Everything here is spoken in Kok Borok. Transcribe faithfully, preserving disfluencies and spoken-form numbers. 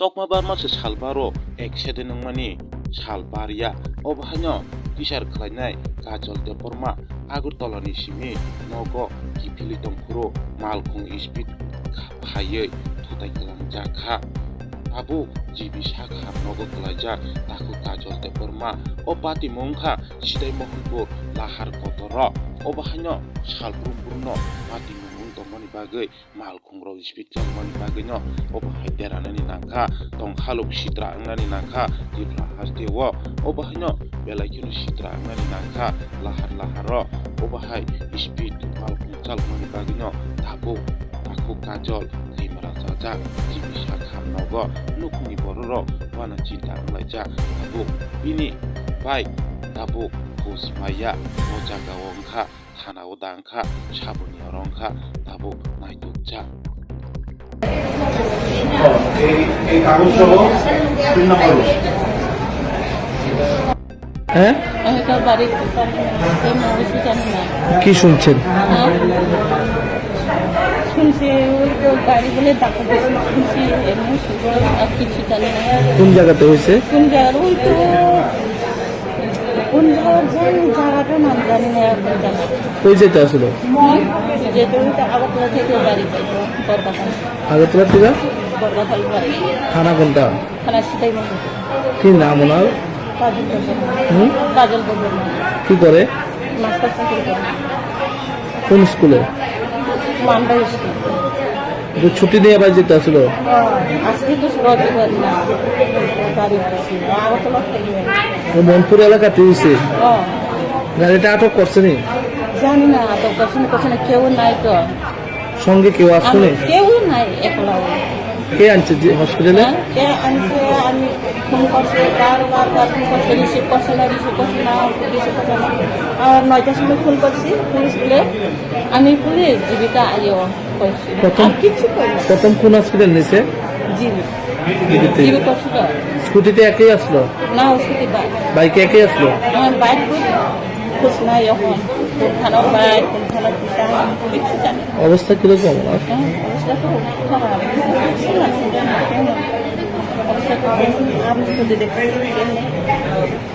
Tokma barma se salbaro accident wngmani sal barya. Obo haino kisar khlainai Kajol Debbarma Agartala ni simi nogo kiphilwi tongphuru malkhung speed phaiwi thutai kwlangjak kha. Tabuk G B sakha nogo kwlaijak takhuk Kajol Debbarma. O patimung wngkha Sidai Mohanpur Lahar Kotoro. Obo haino salbrum brumno patimung wng tongmani bagwi malkhungrok speed chalmani bagwino obo hai deranani nangkha, tongkhalok sitra wngnani nangkha Tripura hasteo. Obo haino belai kheno sitra wngnani nangkha lahar laharo. Obo hai speed malkhung chalmani bagwino tabuk takhuk Kajol thwimara chajak. G B sakha nogo nukhungni bororok uana chinta wnglaijak tabuk. Bini bike tabuk hus maya o jagao wngkha. Thana o da wngkha, saboni oro wngkha, tabuk naitukjak. হ্যাঁ? আমি তো বাড়ি, আমি তো জানি না। কি শুনছেন? হ্যাঁ? শুনছি, ওই তো গাড়ি বলে ধাক্কা দিয়েছে, শুনছি, এমনি শুনছি, আর কিছু জানি না। কোন জায়গাতে হয়েছে? কোন জায়গার? ওই তো কোন জায়গার, কোন জায়গাটার নাম জানি না এখন জানি। কই যেতে আসলো? হুম? যেতে হইতে আগরতলা থেকে বাড়ি যাইতো, বর্গাখাল। আগরতলা থেকে? বর্গাখাল বাড়ি। থানা কোনটা? থানা সিতাই মন্দির। কি নাম ওনার? কাজল দেববর্মা। হুম? কাজল দেববর্মা। কি করে? মাস্টার চাকরি করে। কোন স্কুলে? মান্ডা স্কুল। তো ছুটি নিয়ে বাড়ি যেতে আসলো? হ্যাঁ, আজকে তো রবিবার না। বাড়ি গেছি। আগরতলা থেকে। ও মনপুর এলাকাতে হয়েছে? হ্যাঁ। গাড়িটা আটক করছে নি? জানি না, আটক করছে না, করছে না, কেউ নাই তো। সঙ্গে কেউ আসছে নি? আমার কেউ নাই, একলা। কে আনছে যে হসপিটালে? হ্যাঁ, কে আনছে? আমি ফোন করছি, বারবার, বার ফোন করছি, রিসিভ করছে না, রিসিভ করছে না, রিসিভ করছে না। আর নয়টার সময় ফোন করছি, পুলিশ বলে, "আমি পুলিশ, জীবিকা আইও," কইছে। প্রথম, আর কিচ্ছু কই না। প্রথম কোন হসপিটাল নিছে? জিবি। জিবিতে। GB hospital. স্কুটিতে একাই আসলো? না, স্কুটি বাইক। বাইকে একাই আসলো? আমার বাইক বুঝ-, বুঝ নাই এখন। কোনখানে বাইক, কোনখানে পিতা, আমি কিচ্ছু জানি না। অবস্থা কিরকম ওনার? হ্যাঁ, অবস্থা খুব খারাপ। বুঝতে পারছি না, কেমন? অবস্থা খুব খারাপ। আমি তো দেখতে পাচ্ছি না।